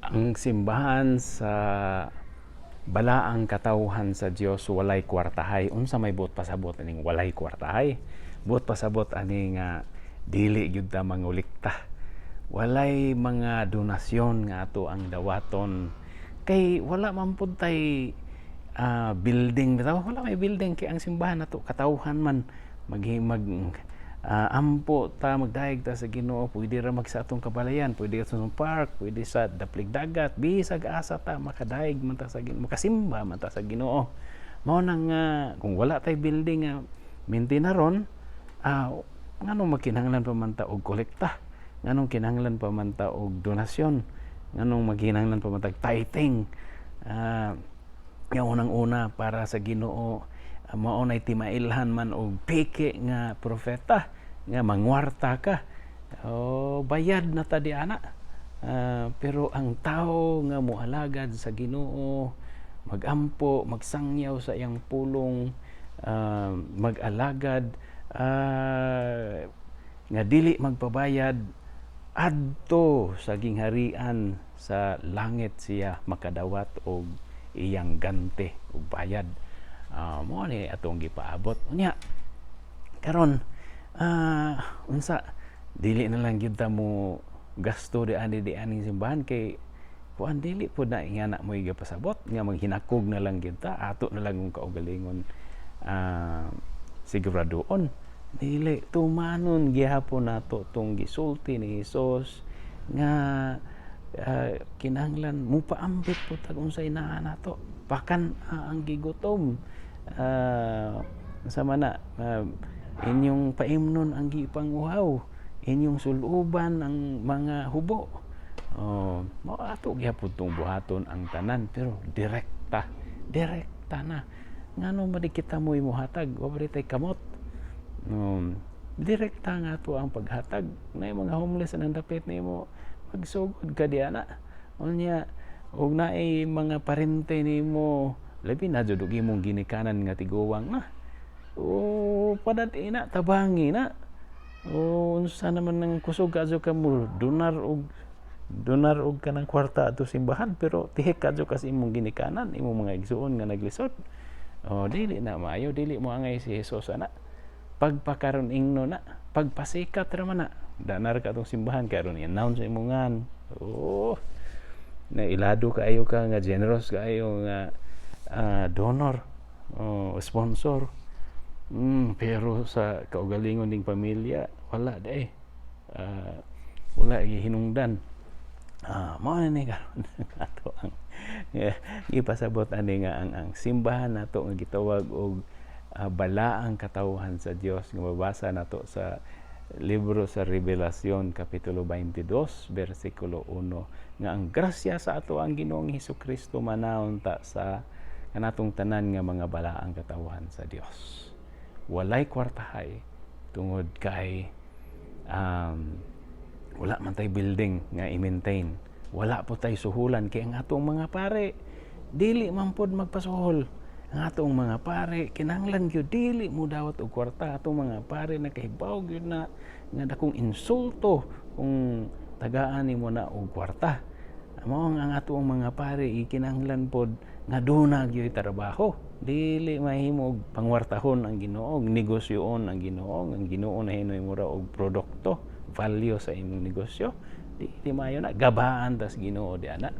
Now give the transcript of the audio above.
Ang simbahan sa balaang katawhan sa Dios walay kwartahay. Unsa may buot pasabot aning walay kwartahay? Buot pasabot ani nga dili gyud ta mangulikta. Walay mga donasyon nga ato ang dawaton kay wala man pud tay building bitaw. Wala may building kay ang simbahan nato katawhan man. Mag mag ampo ta, magdayeg ta sa Ginoo, pwede ra mag sa atong kabalayan, pwede sa atong park, pwede sa daplig dagat, bisag asa ta makadayeg man ta sa Ginoo, makasimba man ta sa Ginoo. Mao nang kung wala tay building nga maintenaron, nganong magkinahanglan pa man ta og kolekta? Nganong kinahanglan pa man ta og donasyon? Nganong magkinahanglan pa man ta og tithing? Nga unang-una para sa Ginoo, mao nay timailhan man og peke nga propeta nga mangwarta ka. O bayad na ta di ana. Pero ang tao nga moalagad sa Ginoo, magampo, magsangyaw sa iyang pulong, mag-alagad nga dili magpabayad, adto sa gingharian sa langit siya makadawat og iyang gante ug bayad. Mao ni atong gipaabot. Unya karon, unsa, dili na lang gyud ta mo gasto di aning simbahan kay kuan? Dili pud na ingana mo gapasabot nga maghinakog na lang gyud ta, ato na lang kung kaugalingon siguradoon. Dili, tumanon gihapon nato tong gisulti ni Hesus nga kinahanglan mupaambit po tag unsay naa nato, pakan ang gigutom, sa mana inyong paimnon ang gipanguhaw, inyong suluban ang mga hubo. Oh, mao ato gihapon tong buhaton ang tanan, pero direkta, direkta na. Ngano man di kita mo imuhatag? Wa ba tay kamot? Direkta nga to ang paghatag na mga homeless ang dapit nimo, magsugod ka di ana. Unya og naay mga parente nimo, labi na jud og imong ginikanan nga tiguwang na, o padati na, tabangi na. O unsa naman nang kusog ka ka mo donar og kanang kwarta ato simbahan, pero tihik ka ka sa imong ginikanan, imong mga igsuon nga naglisod? O dili na maayo, dili mo angay si Jesus ana. Pagpakaron ingno na, pagpasikat ra man na. Danar ka atong simbahan karon, i-announce imong ngan. Oh, na ilado kaayo ka nga generous kaayo nga donor o sponsor. Pero sa kaugalingon ning pamilya wala day. Wala gihinungdan. Mao na ni karon ato ang gipasabot ani nga ang simbahan nato nga gitawag og balaang katawhan sa Dios nga mabasa nato sa libro sa Revelasyon kapitulo 22 bersikulo 1, nga ang grasya sa ato ang Ginoong Hesus Kristo manawon ta sa kanatong tanan nga mga balaang katawhan sa Dios. Walay kwartahay tungod kay wala man tay building nga i-maintain. Wala po tay suhulan kay ang atong mga pare dili man pod magpasuhol. Ang atong mga pare kinahanglan gyud dili mo dawat og kwarta. Atong mga pare nakahibaw gyud na nga dakong insulto kung tagaan nimo na og kwarta. Mao ang atong mga pare ikinahanglan pod nga duna gyud trabaho. Dili mahimo og pangwartahon ang Ginoo, negosyoon ang Ginoo, ang Ginoo na hinoy mura og produkto, value sa imong negosyo. Di maayo na gabaan tas Ginoo di ana.